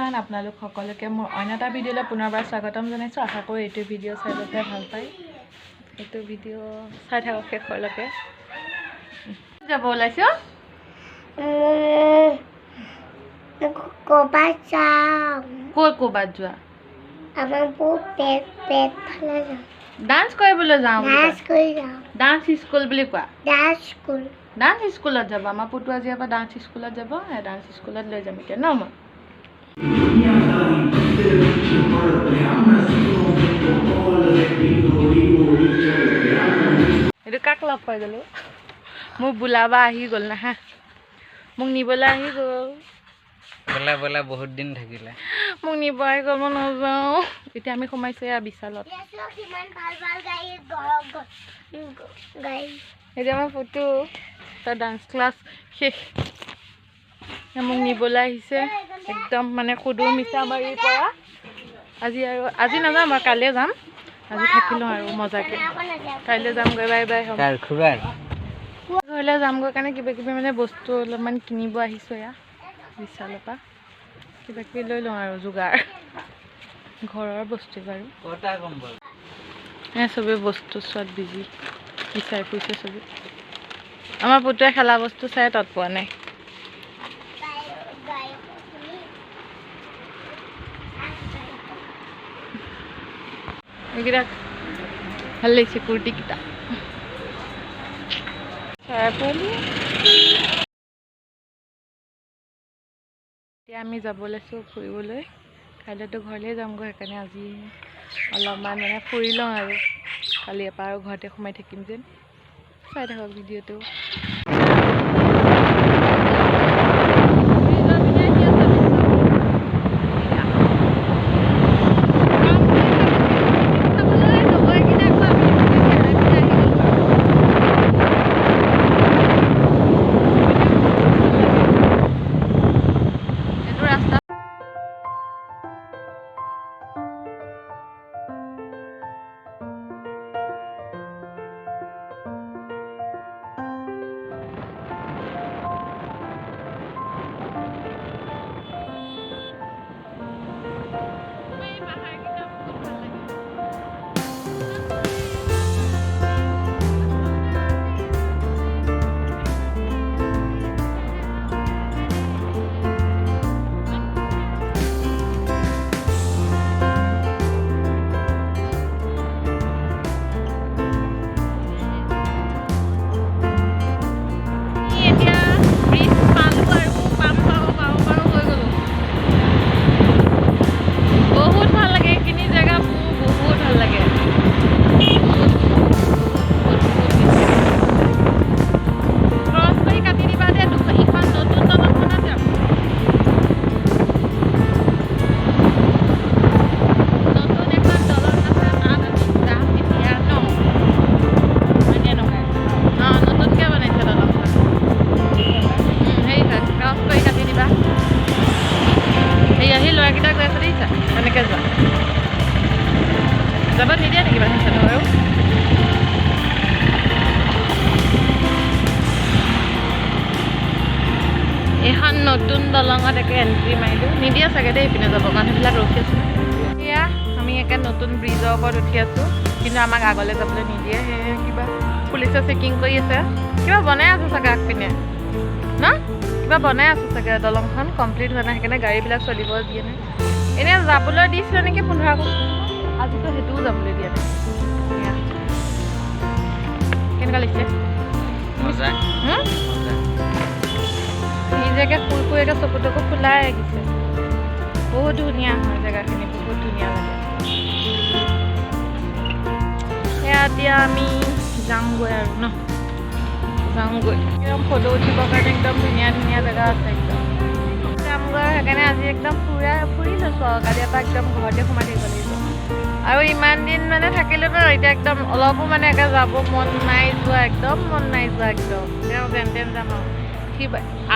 Everyone, আপোনালোক সকলোকে মোৰ অন্য এটা ভিডিঅ'লৈ পুনৰবাৰ স্বাগতম জনাইছোঁ। আশা কৰোঁ এইটো ভিডিঅ' চাই পেলাই ভাল পায়। এইটো ভিডিঅ' চাই থাকক শেষলৈকে। যাব ওলাইছোঁ। ক'ৰবাত যাম। ক'ত ক'ৰবাত যোৱা? আমাৰ বহুত পেট পেট ফালে যাম। ডান্স কৰিবলৈ যাওঁ বুলি ডান্স কৰি যাম। ডান্স স্কুল বুলি কোৱা। Dance school. ডান্স স্কুলত যাব। আমাৰ পুতু আজিৰ পৰা ডান্স স্কুলত যাব। ডান্স স্কুলত লৈ যাম এতিয়া ন মই। এইটো কাক লগ পাই গ'লো? মোৰ বোলাবা আহি গ'ল নাহা, মোক নিবলৈ আহি গ'ল। বোলা বোলা বহুত দিন থাকিলে। মোক নিব আহি গ'ল, মই নাযাওঁ। এতিয়া আমি সোমাইছোঁ এয়া বিশালত। কিমান ভাল ভাল গাড়ী গাড়ী। এতিয়া আমাৰ পুতু তাৰ ডান্স ক্লাছ শেষ, মোক নিবলৈ আহিছে একদম মানে সুদূৰ মিছামাৰীৰ পৰা। আজি আৰু আজি নাযাম আৰু কাইলৈ যাম। আজি থাকিলোঁ আৰু মজাকৈ, কাইলৈ যামগৈ। Bye bye. ঘৰলৈ যামগৈ কাৰণে কিবা কিবি মানে বস্তু অলপমান কিনিব আহিছোঁ। এয়া বিশালৰ পৰা কিবা কিবি লৈ লওঁ আৰু যোগাৰ, ঘৰৰ বস্তু বাৰু। চবেই বস্তু চোৱাত বিজি, বিচাৰি ফুৰিছে চবেই। আমাৰ পুতুৱে খেলা বস্তু চাই তত পোৱা নাই। এইকেইটা ভাল লাগিছে কুৰ্তিকেইটা। এতিয়া আমি যাব লৈছোঁ ফুৰিবলৈ। কাইলৈতো ঘৰলৈ যামগৈ, সেইকাৰণে আজি অলপমান মানে ফুৰি লওঁ আৰু কালিৰ পৰা আৰু ঘৰতে সোমাই থাকিম যেন। চাই থাকক ভিডিঅ'টো। যাব নিদিয়ে নেকি মানুহ চানুহ আৰু? এইখন নতুন দলঙত একে এণ্ট্ৰি মাৰিলোঁ। নিদিয়ে চাগে দেই ইপিনে যাব, মানুহবিলাক ৰখি আছে। এয়া আমি একে নতুন ব্ৰিজৰ ওপৰত উঠি আছোঁ, কিন্তু আমাক আগলৈ যাবলৈ নিদিয়ে। সেই কিবা পুলিচে চেকিং কৰি আছে, কিবা বনাই আছে চাগে আগপিনে ন, কিবা বনাই আছে চাগে। দলংখন কমপ্লিট হোৱা নাই, সেইকাৰণে গাড়ীবিলাক চলিব দিয়ে নাই। এনেই যাবলৈ দিছিলে নেকি 15 আগষ্ট, আজিতো সেইটোও যাবলৈ দিয়া নাই। কেনেকুৱা লাগিছে? নিজকে শুই শুই একে চকু তকু খোলাই আহিছে। বহুত ধুনীয়া হয় জেগাখিনি, বহুত ধুনীয়া লাগে। সেয়া এতিয়া আমি যামগৈ আৰু ন, যাওঁগৈ। একদম ফটো উঠিবৰ কাৰণে একদম ধুনীয়া ধুনীয়া জেগা আছে একদম। যামগৈ সেইকাৰণে আজি একদম ফুৰি লৈছোঁ আৰু কালিৰ পৰা একদম ঘৰতে সোমাই থাকিব লাগিব। আৰু ইমান দিন মানে থাকিলোঁ ন, এতিয়া একদম অলপো মানে একে যাব মন নাই যোৱা, একদম মন নাই যোৱা একদম। তেওঁ যেন তেন যাম আৰু। সি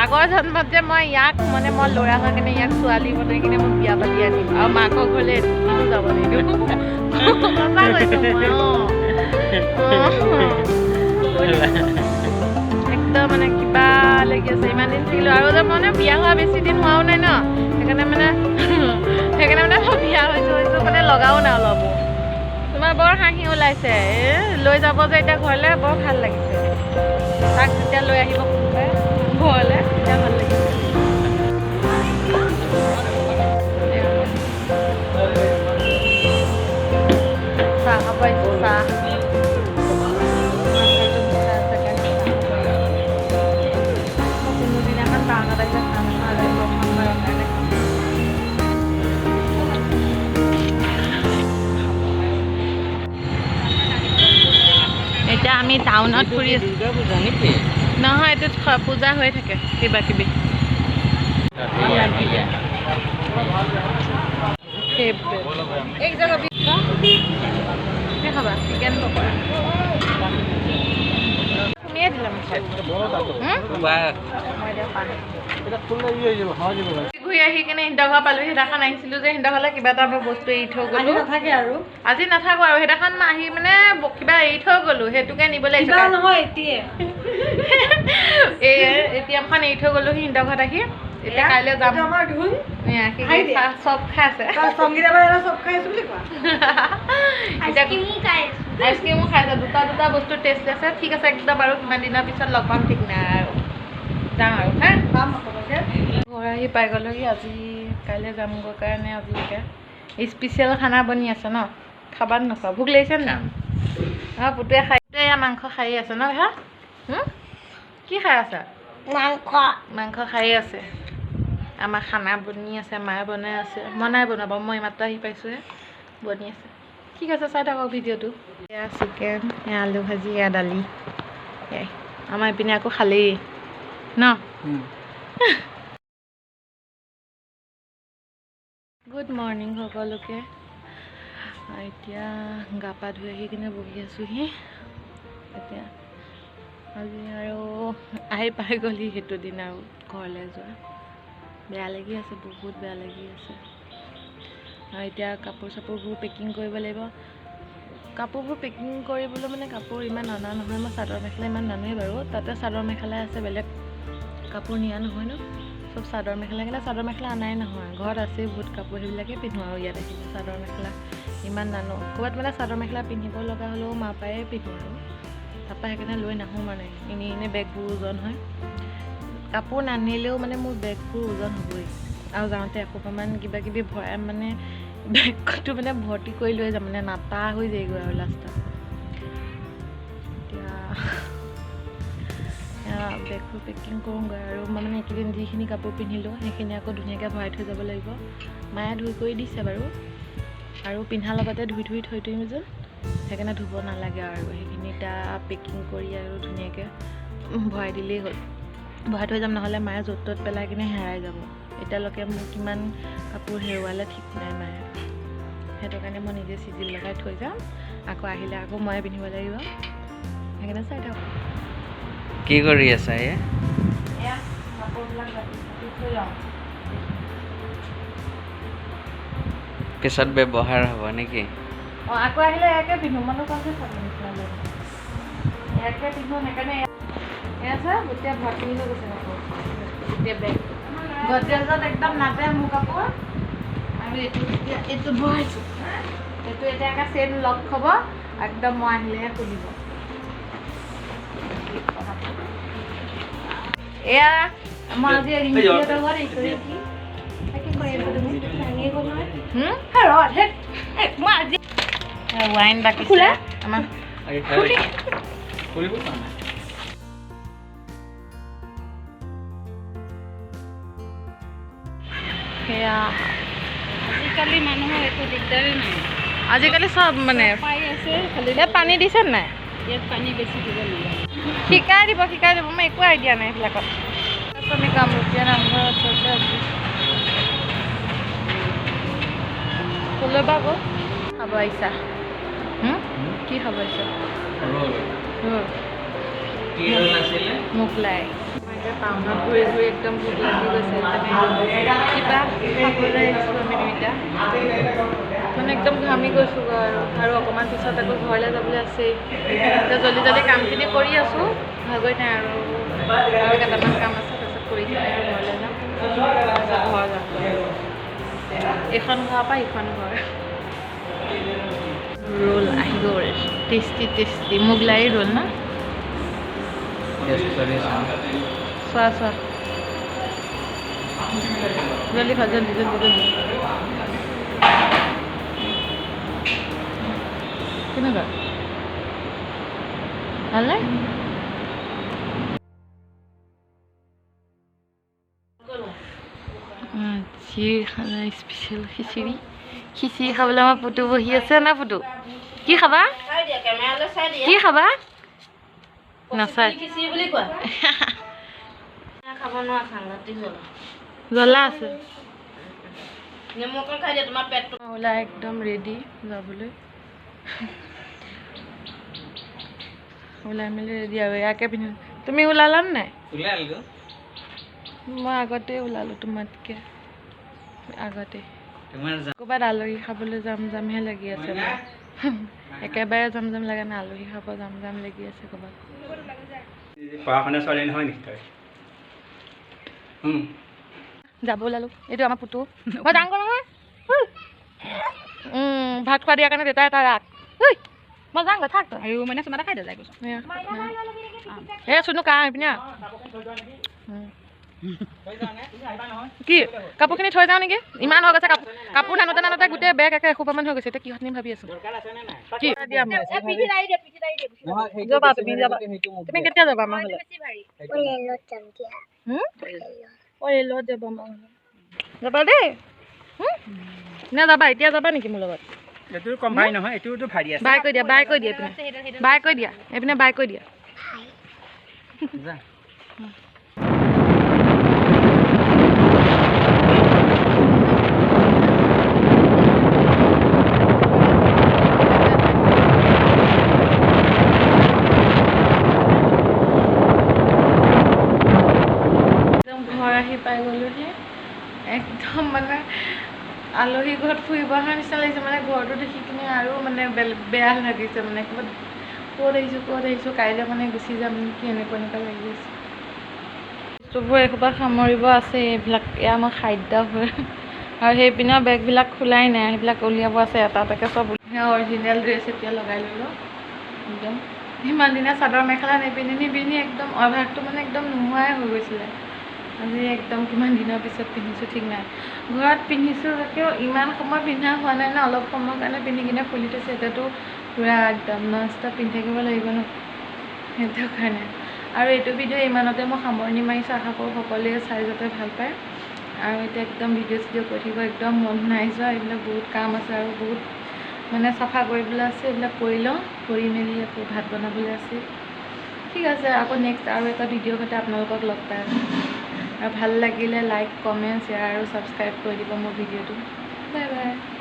আগৰ জন্মত যে মই ইয়াক মানে মই ল'ৰা হৈ কিনে ইয়াক ছোৱালী বনাই কিনে মই বিয়া পাতি আনিম আৰু মাকৰ ঘৰলৈ এদিনো যাব নিদিওঁ। সঁচা কৈছোঁ মই। একদম মানে কিবা লাগি আছে। ইমান দিন থাকিলোঁ আৰু মানে বিয়া হোৱা বেছি দিন হোৱাও নাই ন, সেইকাৰণে মানে লগাও নাই অলপো। তোমাৰ বৰ হাঁহি ওলাইছে। এ লৈ যাব যে এতিয়া ঘৰলৈ, বৰ ভাল লাগিছে। তাক যেতিয়া লৈ আহিব কোনোবাই ঘৰলৈ, তেতিয়া ভাল লাগিছে। চাহ খাব আহিছোঁ, চাহ। মই কোনোদিনাখন টাউনত আহিলে চাহ নাখাওঁ, আজি প্ৰথমবাৰৰ কাৰণে খাম। এতিয়া আমি টাউনত ফুৰি আছোঁ। দুৰ্গা পূজা নেকি? নহয়, এইটোত পূজা হৈ থাকে কিবা কিবি। কি খাবা? চিকেন পকৰা। তুমিয়ে দিলা মিঠাই। মই এতিয়া পানী। ঘূৰি আহি কিনে সিহঁতৰ ঘৰ পালোহি। সেইদিনাখন আহিছিলোঁ যে সিহঁতৰ ঘৰলৈ, কিবা এটা মই বস্তু এৰি থৈ গ'লো। নাথাকে আৰু। আজি নাথাকো আৰু। সেইদিনাখন মই আহি মানে কিবা এৰি থৈ গ'লো, সেইটোকে নিবলৈ আহিছোঁ। কিবা নহয়, এটিএম। এই এটিএমখন এৰি থৈ গ'লো সিহঁতৰ ঘৰত আহি। এতিয়া কাইলৈ যাম। এইটো আমাৰ ধুন। এয়া, সি খাই দিয়ে। চাহ চব খাই আছে। তই সংগীতা বাই চব খাই আছো বুলি কোৱা। এতিয়া আইচক্ৰীমো খাই আছো। আইচক্ৰীমো খাইছে, দুটা দুটা বস্তু টেষ্ট আছে। ঠিক আছে, একদম আৰু কিমান দিনৰ পিছত লগ পাম ঠিক নাই আৰু। যাওঁ আৰু হা। পাম সকলোকে। ঘৰ আহি পাই গ'লোহি। আজি কাইলৈ যামগৈ কাৰণে আজি এতিয়া স্পেচিয়েল খানা বনি আছে ন? খাবা নে নোখোৱা? ভোক লাগিছে নে নাই? অঁ, পুতুৱে খাই, পুতুৱে এয়া মাংস খাই আছে ন ভাই? কি খাই আছা? মাংস। মাংস খাই আছে। আমাৰ খানা বনি আছে, মায়ে বনাই আছে। মই নাই বনাব, মই এইমাত্ৰ আহি পাইছোঁহে, বনি আছে। ঠিক আছে, চাই থাকক ভিডিঅ'টো। এয়া চিকেন, এয়া আলু ভাজি, এয়া দালি। এয়াই আমাৰ এইপিনে আকৌ খালেই ন। গুড মৰ্ণিং সকলোকে। এতিয়া গা পা ধুই আহি কিনে বহি আছোঁহি। এতিয়া আজি আৰু আহি পাই গ'লহি সেইটো দিন আৰু ঘৰলৈ যোৱা। বেয়া লাগি আছে, বহুত বেয়া লাগি আছে। আৰু এতিয়া কাপোৰ চাপোৰবোৰ পেকিং কৰিব লাগিব। কাপোৰবোৰ পেকিং কৰিবলৈ মানে কাপোৰ ইমান অনা নহয়, মই চাদৰ মেখেলা ইমান নানোৱেই বাৰু। তাতে চাদৰ মেখেলা আছে, বেলেগ কাপোৰ নিয়া নহয় ন, চব চাদৰ মেখেলা। সেইকাৰণে চাদৰ মেখেলা অনাই নহয়, ঘৰত আছেই বহুত কাপোৰ, সেইবিলাকে পিন্ধো আৰু ইয়াত আহিলে চাদৰ মেখেলা ইমান নানো। ক'ৰবাত মানে চাদৰ মেখেলা পিন্ধিব লগা হ'লেও মা পায়ে পিন্ধো আৰু তাৰপৰা সেইকাৰণে লৈ নাহোঁ মানে, এনেই এনেই বেগবোৰ ওজন হয়। কাপোৰ নানিলেও মানে মোৰ বেগবোৰ ওজন হ'বই। আৰু যাওঁতে এসোপামান কিবা কিবি ভৰাই মানে বেগটো মানে ভৰ্তি কৰি লৈ যাম, মানে নাটা হৈ যায়গৈ আৰু লাষ্টত। এতিয়া বেগবোৰ পেকিং কৰোঁগৈ আৰু মই মানে এইকেইদিন যিখিনি কাপোৰ পিন্ধিলোঁ সেইখিনি আকৌ ধুনীয়াকৈ ভৰাই থৈ যাব লাগিব। মায়ে ধুই কৰি দিছে বাৰু, আৰু পিন্ধাৰ লগতে ধুই ধুই থৈ দিম যে, সেইকাৰণে ধুব নালাগে আৰু। সেইখিনি এতিয়া পেকিং কৰি আৰু ধুনীয়াকৈ ভৰাই দিলেই হ'ল। ভৰাই থৈ যাম, নহ'লে মায়ে য'ত ত'ত পেলাই কিনে হেৰাই যাব। এতিয়ালৈকে মোৰ কিমান কাপোৰ হেৰুৱালে ঠিক নাই মায়ে। সেইটো কাৰণে মই নিজে চিজিল লগাই থৈ যাম, আকৌ আহিলে আকৌ ময়ে পিন্ধিব লাগিব। সেইকাৰণে চাই থাকক। কি কৰি আছা এয়া? এয়া কাপোৰবিলাক জাপি চাপি থৈ যাওঁ। পিছত ব্যৱহাৰ হ'ব নেকি? অঁ, আকৌ আহিলে ইয়াকে পিন্ধো। মইনো কোনটো চাদৰ মেখেলা লৈ যাম? ইয়াকে পিন্ধো, সেইকাৰণে এয়া চা, গোটেই ভৰ্তি হৈ গৈছে কাপোৰ। গোটেই বেগ গডৰেজত একদম নাযায় মোৰ কাপোৰ। আৰু এইটো এতিয়া এইটো ভৰাইছোঁ, এইটো এতিয়া একে চেইন লক হ'ব একদম, মই আহিলেহে খুলিব। এয়া মই আজি ৰিংকিহঁতৰ ঘৰত আহিছোঁ। ৰিংকি, কি কৰি আছা তুমি? মই আজি ৱাইন বাকিছে আমাৰ। কৰিব পৰা নাই। সেয়া আজিকালি মানুহৰ একো দিগদাৰেই নাই। আজিকালি চব মানে পাই আছে খালি। ইয়াত পানী দিছে নাই? ইয়াত পানী বেছি দিব নালাগে। শিকাই দিব, শিকাই দিব। মই একো আইডিয়া নাই এইবিলাকত। আমি কামৰূপীয়া নামঘৰৰ ওচৰতে আছোঁ। ক'লৈ বা আকৌ খাব আহিছা? কি খাব আহিছা? ৰোল। ৰোল। কি ৰোল আছিলে? মোগলাই। এতিয়া টাউনত ঘূৰি ঘূৰি একদম ভোক লাগি গৈছে, সেইকাৰণে কিবা খাবলৈ আহিছোঁ আমি দুইটা। মানে একদম ঘামি গৈছোঁগৈ আৰু, আৰু অকণমান পিছত আকৌ ঘৰলৈ যাবলৈ আছেই। এতিয়া জল্দি জল্দি কামখিনি কৰি আছোঁ, ভাগৰি নাই আৰু, আৰু কেইটামান কাম আছে, তাৰপিছত কৰি কিনে আৰু ঘৰলৈ যাম, তাৰপিছত ঘৰ যাম। এইখন ঘৰৰ পৰা ইখন ঘৰ। ৰোল আহি গ'ল, টেষ্টি টেষ্টি মোগলাই ৰোল না? টেষ্ট কৰি চাওঁ। চোৱা চোৱা, জলদি খোৱা, জলদি জলদি জলদি। কেনেকুৱা, ভালনে? আজিৰ খানা স্পেচিয়েল খিচিৰি। খিচিৰি খাবলৈ আমাৰ পুতু বহি আছে না? পুতু কি খাবা? কি খাবা? নাচাই জ্বলা আছে। ওলাই একদম ৰেডি যাবলৈ, ওলাই মেলি ৰেডি আৰু ইয়াকে পিন্ধি। তুমি ওলালা নাই? মই আগতে ওলালো তোমাতকে আগতে। ক'ৰবাত আলহী খাবলৈ যাম যামহে লাগি আছে মোৰ। একেবাৰে যাম যাম লগা নাই, আলহী খাব যাম যাম লাগি আছে ক'ৰবাত। পঢ়া শুনা ছোৱালী নহয় নেকি তই? যাব ওলালো। এইটো আমাৰ পুতু। মই ডাঙৰ নহয়। ভাত খোৱা দিয়াৰ কাৰণে দেউতাই এটা ৰাগ। মই যাওঁগৈ, থাক তই। আৰু মানে চুমা এটা খাই দে, যাই কৈছোঁ। এই চুনু কা এইপিনে। কি কাপোৰখিনি থৈ যাওঁ নেকি? ইমান হৈ গৈছে কাপোৰ, কাপোৰ নানোতে নানোতে গোটেই বেগ একে এসোপামান হৈ গৈছে। এতিয়া কিহত নিম ভাবি আছোঁ। কি দিয়া যাবা তুমি? যাবা তুমি? কেতিয়া যাবা আমাৰ ঘৰলৈ? অ ৰেলত যাবা আমাৰ ঘৰলৈ? যাবা দেই নে যাবা? এতিয়া যাবা নেকি মোৰ লগত? বাই কৈ দিয়া, বাই কৈ দিয়া, এইপিনে বাই কৈ দিয়া, এইপিনে বাই কৈ দিয়া। একদম ঘৰ আহি পাই গ'লোহি। একদম মানে আলহী ঘৰত ফুৰিব অহাৰ নিচিনা লাগিছে। মানে ঘৰটো দেখি কিনে আৰু মানে বেয়া লাগিছে। মানে ক'ৰবাত ক'ত আহিছোঁ ক'ত আহিছোঁ, কাইলৈ মানে গুচি যাম নেকি এনেকুৱা এনেকুৱা লাগি আছে। বস্তুবোৰ এসোপা সামৰিব আছে। এইবিলাক এয়া আমাৰ খাদ্যবোৰ আৰু সেইপিনৰ বেগবিলাক খোলাই নাই, সেইবিলাক উলিয়াব আছে এটা এটাকৈ চব। অৰিজিনেল ড্ৰেছ এতিয়া লগাই ল'লোঁ একদম। ইমান দিনে চাদৰ মেখেলা নিপিন্ধি নিপিন্ধি একদম অভ্যাসটো মানে একদম নোহোৱাই হৈ গৈছিলে। আজি একদম কিমান দিনৰ পিছত পিন্ধিছোঁ ঠিক নাই। ঘৰত পিন্ধিছোঁ কিয় ইমান সময় পিন্ধা হোৱা নাই ন, অলপ সময়ৰ কাৰণে পিন্ধি কিনে খুলি থৈছোঁ। এতিয়াতো পূৰা একদম নন ষ্টপ পিন্ধি থাকিব লাগিব ন, সেইটো কাৰণে। আৰু এইটো ভিডিঅ' ইমানতে মই সামৰণি মাৰিছোঁ। আশা কৰোঁ সকলোৱে চাই যাতে ভাল পায়। আৰু এতিয়া একদম ভিডিঅ' চিডিঅ' কৰি থাকিব একদম মন নাই যোৱা। এইবিলাক বহুত কাম আছে আৰু বহুত মানে চাফা কৰিবলৈ আছে, এইবিলাক কৰি লওঁ। কৰি মেলি আকৌ ভাত বনাবলৈ আছে। ঠিক আছে, আকৌ নেক্সট আৰু এটা ভিডিঅ'ৰ সৈতে আপোনালোকক লগ পাই আছোঁ। আৰু ভাল লাগিলে লাইক, কমেণ্ট, শ্বেয়াৰ আৰু ছাবস্ক্ৰাইব কৰি দিব মোৰ ভিডিঅ'টো। Bye bye.